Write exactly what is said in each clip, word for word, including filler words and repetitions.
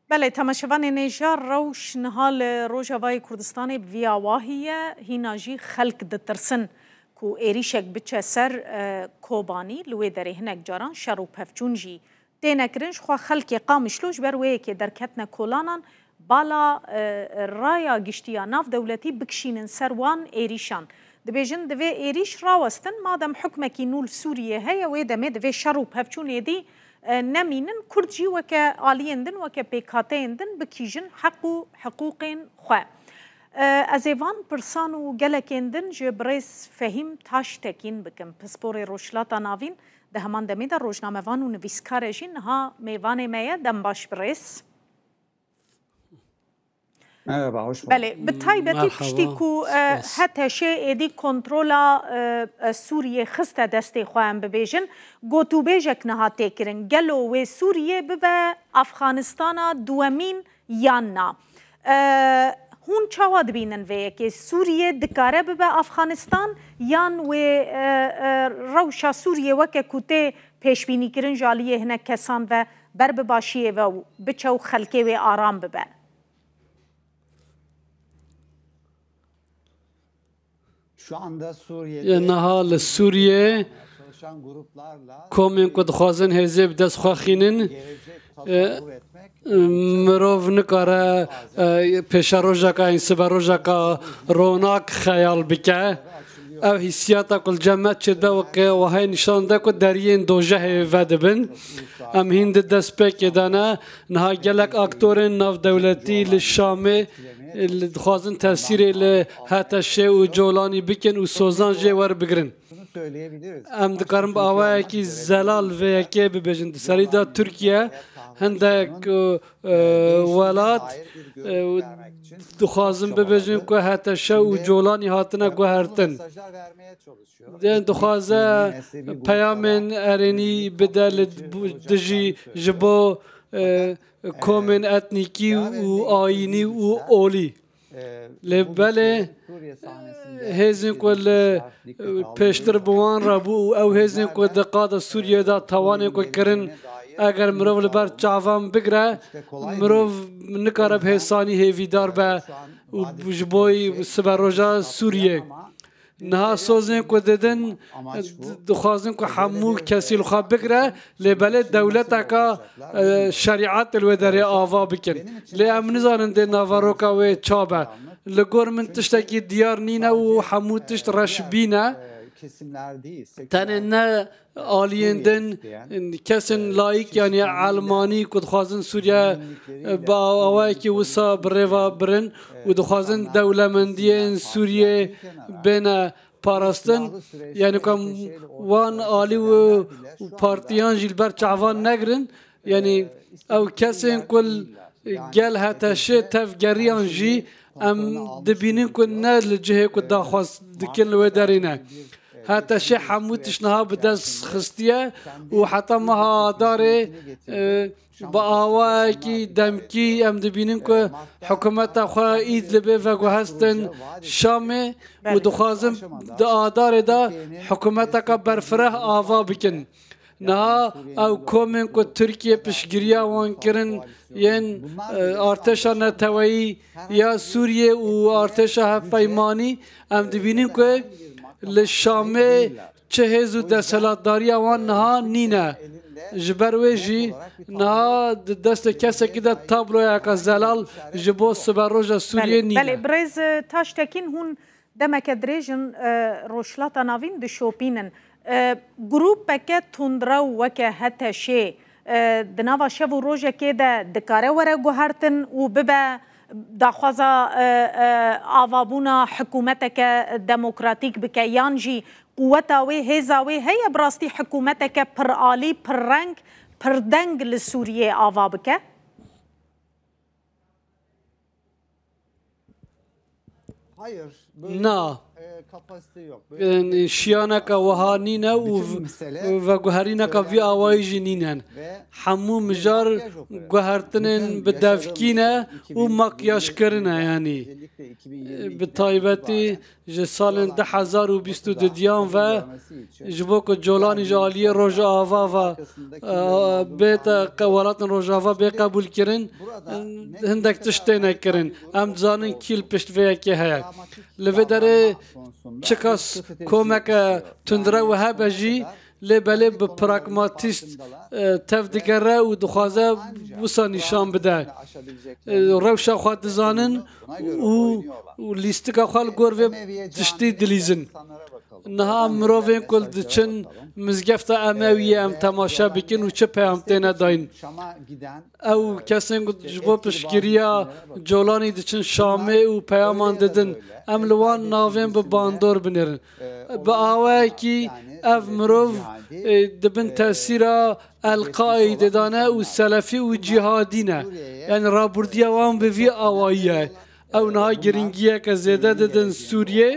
Belê, temaşevanên hêja, rewş niha li Rojavayê Kurdistanê bi vî awahî ye. Hîna jî xelk ditirsin ku êrîşek biçe ser, e, Kobanî. Li wê derê hinek caran şer û pevçûn jî têne kirin. Jixwe xelkê Qamişlo ji ber wê yekê derketine kolanan, bala, e, raya giştî ya navdewletî bikişînin ser wan êrîşan. Dibêjin, divê êrîş rawestin, madem hukmekî nû li Sûriyê heye, wê demê divê şer û pevçûn êdî, e, nemînin. Kurd jî weke aliyên din, weke pêkhateyên din bikîjin heq û hiqûqên xwe. E, ez ê van pirsan û gelekên din ji birêz Fehîm Taştekîn bikim, pisporê Rojhilata Navîn, di heman demê de rojnamevan û nivîskar e jî, niha mêvanê me ye. Dem baş birêz. Merhaba, hoş bulduk. Belê, bi taybetî Merhaba, piştî ku, e, spas. H T Ş êdî kontrola, e, e, Sûriyê xiste destê xwe, em bibêjin, gotûbêjek niha tê kirin. Gelo wê Sûriyê bibe Afxanistana duwemîn yan na? E, hûn çawa dibînin vê yekê? Sûriye dikare bibe Afxanistan, yan wê, e, e, rewşa Sûriye weke ku tê pêşbînîkirin ji aliyê hinek kesan ve ber bi başiyê ve û biçe û xelkê wê aram bibe? Şu anda Suriye'de Ya niha li Sûriyê çalışan gruplarla komên ku dixwazin hêzê bi dest xwe xînin, gelecek e, tasavvur etmek e, mirov nikare, e, pêşerojeka yan siberojeka ronak xeyal bike. Ev hîsiyata ku li cem me çêdibe weke wahayê nîşan de ku deriyên dojehê vedibin. Em hîn di destpêkê de ne. Niha gelek aktorên navdewletî li Şamê, e, li, dixwazin tesîrê li H T Ş û Colanî bikin û sozan jê werbigirin. Em dikarin bi awayekî zelal vê yekê bibêjin. Di serî de Tirkiye hindek, e, e, welat, e, dixwazin bibêjin ku H T Ş û Colanî hatine guhertin. Dên dixwaze peyamên erênî bide li bu-, dijî ji bo, e, komên etnîkî û ayînî û olî. Lê belê, hêzên ku li, e, pêştir bi wan re bû û ew hêzên ku di qada Sûriyê de tawanên ku kirin, eger mirov li ber çavan bigire, mirov nikare bi hêsanî hêvîdar be û ji bo siberoja Sûriyê. Niha sozên ku didin, di-, dixwazin ku hemû kesî li xwe bigire, lê belê dewleteka, e, şerîet li wê derê ava bikin. Lê em nizanin dê naveroka wê ça be. Li gor min tiştekî diyar nîne û hemû tişt reşbîn e. Tenê ne aliyên din, kesên layîk, yanî elmanî ku dixwazin Sûriye, e, bi awayekî wisa bi rêva birin û dixwazin dewlemendiyên Sûriyê bêne parastin. Yanî ku em wan alî û partiyan jî li ber çavan negirin. Yanî ew kesên ku gel H T Şê tevgeriyan jî em dibînin ku ne li cihê ku daxwaz dikin li wê derê ne. H T Şê hemû tişt niha bi dest xistiye û heta meha Adarê, e, bi awayekî demkî em dibînin ku hikûmeta xwe Îdlibê veguhestin Şamê û dixwazin di Adarê de hikûmeteke berfireh ava bikin. Niha ew komên ku Tirkiye piştgiriya wan kirin yên, e, artêşa neteweyî ya Sûriyê û artêşa hevpeymanî, em dibînin ku li Şamê çi hêz û desthilatdariya wan niha nîne. Ji ber wê jî niha di destê kesekî de tabloyeke zelal ji bo siberoja Sûriyê Belê, nîne. Belê, birêz, e, Taştekîn, hûn demeke dirêj in, e, Rojhilata Navîn dişopînin. E, grûpeke tundrew weke H T Şê, e, di nava şev û rojekê de dikare were guhertin û bibe daxwaza, e, e, avabûna hikûmeteke demokratîk bike, yan jî quweta wê, hêza wê heye bi rastî hikûmeteke piralî, pirreng, pirdeng li Sûriyê ava bike? Na. Yanî şiyaneke wiha nîne û v-, veguherîneke vî awayî jî nîne. Hemû mijar guhertinên bi devkî ne û makyajkirin e, yanî. Bi taybetî ji salên du hezar û bîst û duyan ve ji bo ku Colanî ji aliyê Rojava ve, e, bête qe-, welatên Rojava bê qebûlkirin, hindek tişt têne kirin. Em dizanin kî li pişt vê yekê heye. Li vê derê çikas komeke tundrew hebe jî, lê belê bi pragmatîst, e, tev digere û dixwaze wisa nîşan bide. E, rewşa xwe dizanin û, û lîstika xwe li gor vê tiştî dilîzin. Niha mirovên ku diçin mizgefta Emewiyê em temaşe bikin û çi peyam têne dayîn. Ew kesên ku ji bo piştgiriya Colanî diçin Şamê û peyaman didin, em li wan navên bi bandor binêrin. Bi awayekî ev mirov, e, di bin tesîra El-Qaîdê de ne û selefî û cîhadî ne. Yanî rabûrdiya wan bi vî awayî ye. Ew niha giringiyeke zêde didin Sûriyê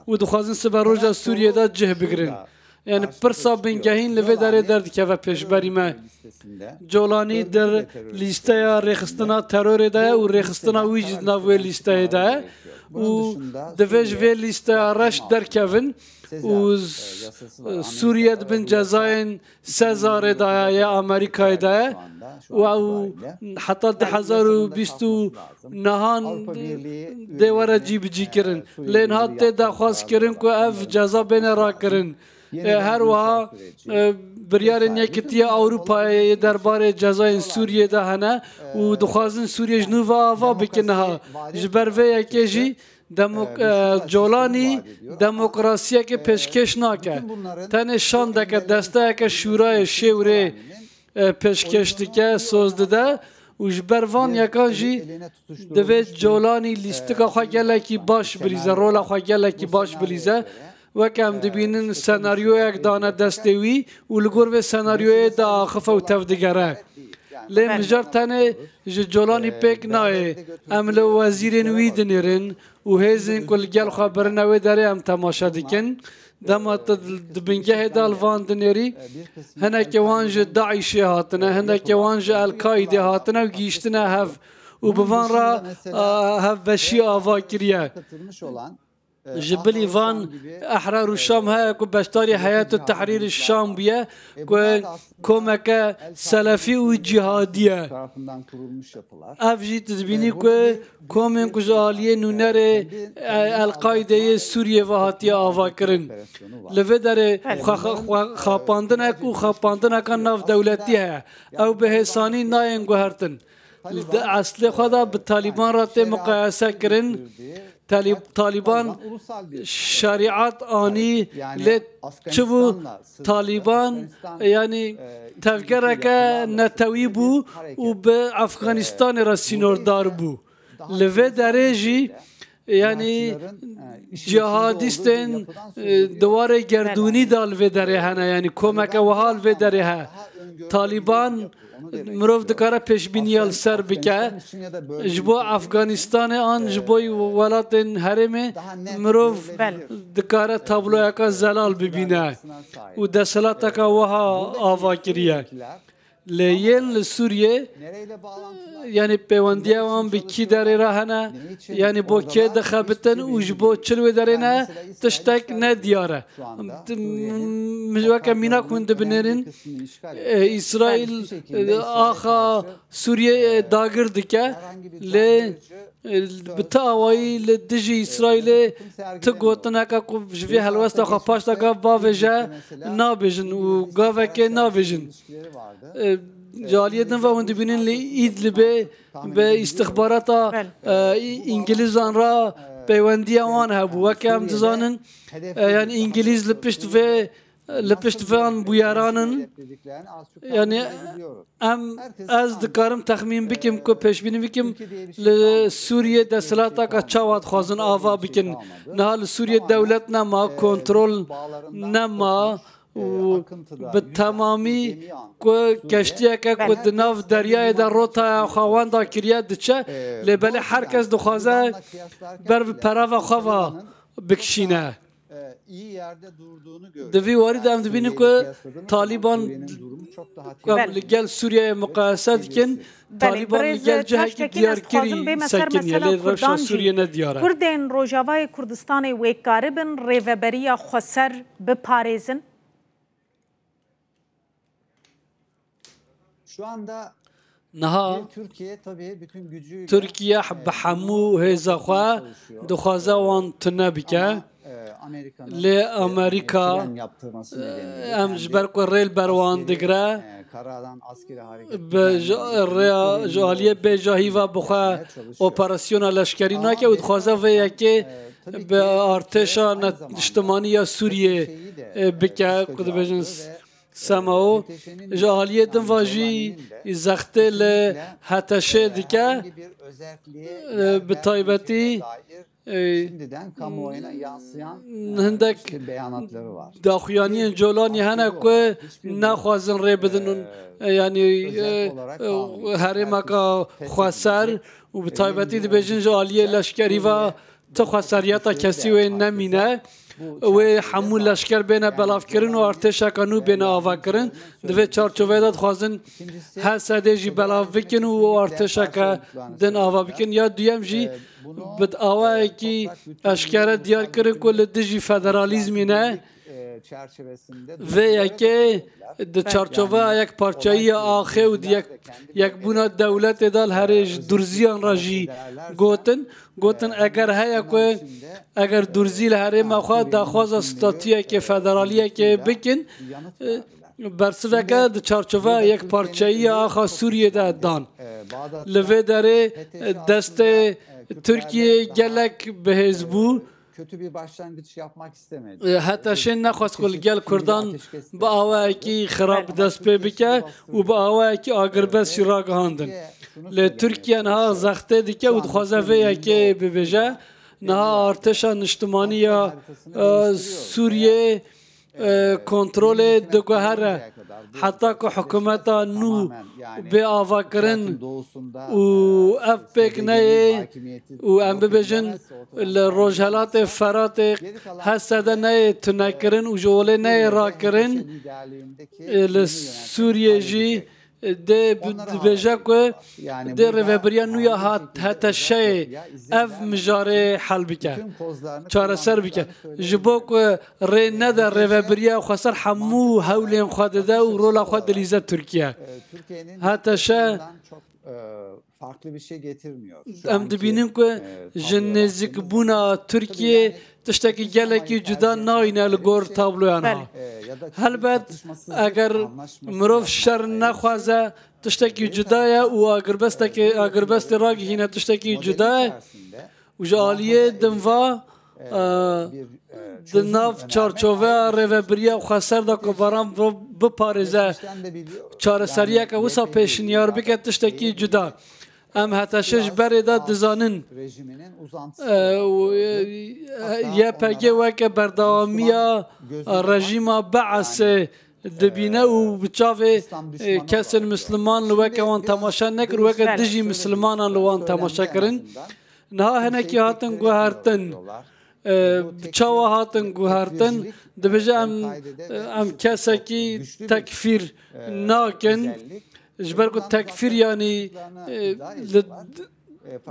û dixwazin siberoja Sûriyê de cih bigirin. Yanî pirsa bingehîn li vê derê derdikeve pêşberî me. Colanî di lîsteya rêxistina terorê de ye û rêxistina wî jî di nav wê lîsteyê de ye û divê ji vê lîsteya reş derkevin û s-, Sûriye di bin cezayên Sezarê de ye, yê Amerîkayê de ye û ew heta du hezar û bîst û nehan dê were cîbicî kirin. Lê niha tê daxwaz kirin ku ev ceza bêne rakirin. E, her wiha, e, biryarên Yekitiya Ewropayê yê derbarê cezayên Sûriyê de hene û dixwazin Sûriye ji nû ve ava bikin niha. Ji ber vê yekê jî demok-, e, Colanî demokrasiyeke pêşkêş nake. Tenê şandeke, desteyeke şûrayê şêwrê, e, pêşkêş dike, soz dide û ji ber van yekan jî divê Colanî lîstika xwe gelekî baş bilîze, rola xwe gelekî baş bilîze. Weke em dibînin senaryoyek dane destê wî û li gor vê senaryoyê diaxife û tevdigere. Lê mijar tenê ji Colanî pêk nayê. Em li wezîrên wî dinêrin û hêzên ku li gel xwe birine wê derê em temaşe dikin. Dema tu di bingehê de li van dinêrî, hinekê wan ji DAIŞê hatine, hinekê wan ji El-Kaîdê hatine û gihîştine hev û bi van re, a, hevbeşî ava kiriye. Ji bilî van Ehrar û Şam heye ku beşdarî Heyet û Tehrîr Şam bûye, ku komeke selefî û cîhadî ye. Ev jî tu dibînî ku komên ku ji aliyê nûnerê, e, El-Qaîdeyê Sûriyê ve hatiye avakirin. Li vê derê xwe, xwe, xwe xapandinek û xapandineka navdewletî heye. Ew bi hêsanî nayên guhertin. Di eslê xwe de bi Talîban re tê muqayese kirin. Talî-, Talîban şerîat anî, lê çi bû? Talîban, yanî, tevgereke netewî bû û bi Efganistanê re sînordar bû. Li vê derê jî, yanî, cihadîstên, e, di warê gerdûnî de li vê derê hene, yanî komeke wiha li vê derê he. Talîban, mirov dikare pêşbîniya li ser bike. Ji bo Efganistanê an ji bo welatên herêmê mirov dikare tabloyeka zelal bibîne û desthilateka wiha ava kiriye. Lê yên li Sûriyê, yanî pêwendiya wan bi kî derê re hene, yanî bo kê dixebitin û ji bo çi li wê derê ne, tiştek ne diyar e. Min weke mînak hûn dibinêrin, e, Îsraîl, e, axa Sûriyê, e, dagir dike, lê, e, bi ti awayî li dijî Îsraîlê ti gotineke ku ji vê helwesta xwe paş daka bavêje nabêjin û gavekê nabêjin. E, ji aliyê din ve hûn dibînin li Îdlibê bi îstixbarata, e, Î-, Îngilîzan re peywendiya wan hebû. Weke em dizanin, e, yanî Îngilîz li pişt vê, li pişt van bûyeran in. Yanî em, ez dikarim texmîn bikim ku pêşbînî bikim li Sûriyê desthilataka çawa dixwazin ava bikin. Niha li Sûriyê dewlet nema, kontrol nema û bi temamî ku keştiyeke ku di nav deryayê de rotaya xwe wenda kiriye diçe, lê belê her kes dixwaze ber bi perava xwe ve bikişîne. Di vî warî de em dibînin ku Talîban ku em li gel Sûriyeyê muqayese dikin, Talîban li gel cihekî diyarkirî sekin ye, lê rewşa Sûriyê ne diyar e. Kurdên Rojavayê Kurdistanê wê karibin rêveberiya xweser biparêzin? Niha Tirkiye bi hemû hêza xwe dixwaze wan tune bike. Lê Amerîka, e, em ji ber ku rê li ber wan digire, bi ji, rêya, ji aliyê bêjahî ve bi xwe operasyona leşkerî nake û dixwaze vê yekê bi artêşa ne-, niştimanî ya Sûriyê, e, bike, ku dibêjin s-, S M O. Ji aliyê din ve jî zextê li H T Ş'ê dike, e, bi taybetî, e, hindek daxuyaniyên colanî hene ku naxwazin rê bidin, e, yanî, e, e, herêmeka xweser û bi taybetî dibêjin ji aliyê leşkerî ve ti xweseriyeta kesî wê nemîne. Wê hemû leşker bêne belavkirin û artêşeka nû bêne avakirin. Di vê çarçoveyê de dixwazin her sedê jî belav bikin û artêşeke din ava bikin. Ya duyem jî bi awayekî eşkere diyar kirin ku li dijî federalîzmî ne. Vê yekê di çarçoveya yekparçeyî ya axê û di yek-, yekbûna dewletê de li herê ji durziyan re jî gotin. Gotin eger heye ku eger durzî li herêma xwe daxwaza statuyekê federaliyekê bikin, e, bersiveke di çarçoveya yekparçeyî ya axa Sûriyê de dan. Li vê derê, e, destê Tirkiyê gelek bihêz bû. E, H T Ş nexwest ku li gel Kurdan bi awayekî xirab dest pê bike û bi awayekî agirbest jî ragihandin. Lê Tirkiye niha zextê dike û dixwaze vê yekê bibêje. Niha artêşa niştimanî ya, e, Sûriyê, e, kontrolê diguhere heta ku hikûmeta nû bê avakirin û ev pêk neyê û em bibêjin li Rojhelatê Feratê her sede neyê tunekirin û ji holê neyê rakirin, e, li Sûriyê jî dê bi-, dibêje ku dê rêvebiriya nû ya hat-, H T Ş'ê ev mijarê hel bike, çareser bike. Ji bo ku rê nede rêvebiriya xweser hemû hewlên xwe dide û rola xwe dilîze Tirkiye. H T Ş, em dibînin ku ji nêzîkbûna Tirkiyê tiştekî gelekî cuda nayîne li gor tabloya niha. Helbet, eger mirov şer nexwaze, tiştekî cuda ye û agirbestekê, agirbestê ragihîne tiştekî cuda ye. Û ji aliyê din va, e, di nav çarçoveya rêvebiriya xweser de ku baran mirov biparêze, çareseriyeke wisa pêşniyar bike, tiştekî cuda. Em H T Ş ji berê de dizanin, e, û, e, Y P G weke berdewamiya rejîma Beesê dibîne û bi çavê, e, kesên misliman li weke wan temaşe nekir, weke dijî mislimanan li wan temaşe kirin. Niha hinekî hatin guhertin. E, bi çawa hatin guhertin? Dibêje em, em kesekî tekfîr nakin. Ji ber ku tekfîr, yanî, e, li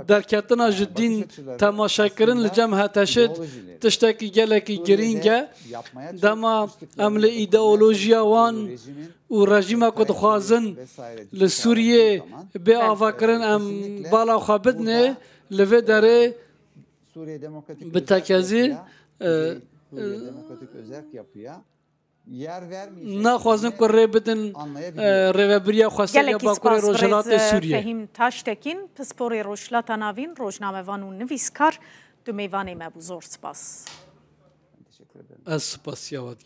derketina ji dîn temaşekirin li cem H T Ş'ê tiştekî gelekî girîng e. Dema em li îdeolojiya wan û rejîma ku dixwazin li Sûriyê bê avakirin, em bala xwe bidinê, li vê derê bi tekezî, e, e, naxwazin ku rê bidin, e, rêvebiriya xweser ya Bakurê Rojhilatê Sûriyê. Fehîm Taştekîn, pisporê Rojhilata Navîn, rojnamevan û nivîskar, tu mêvanê me bû. Zor spas. Ez spasiya we dikim.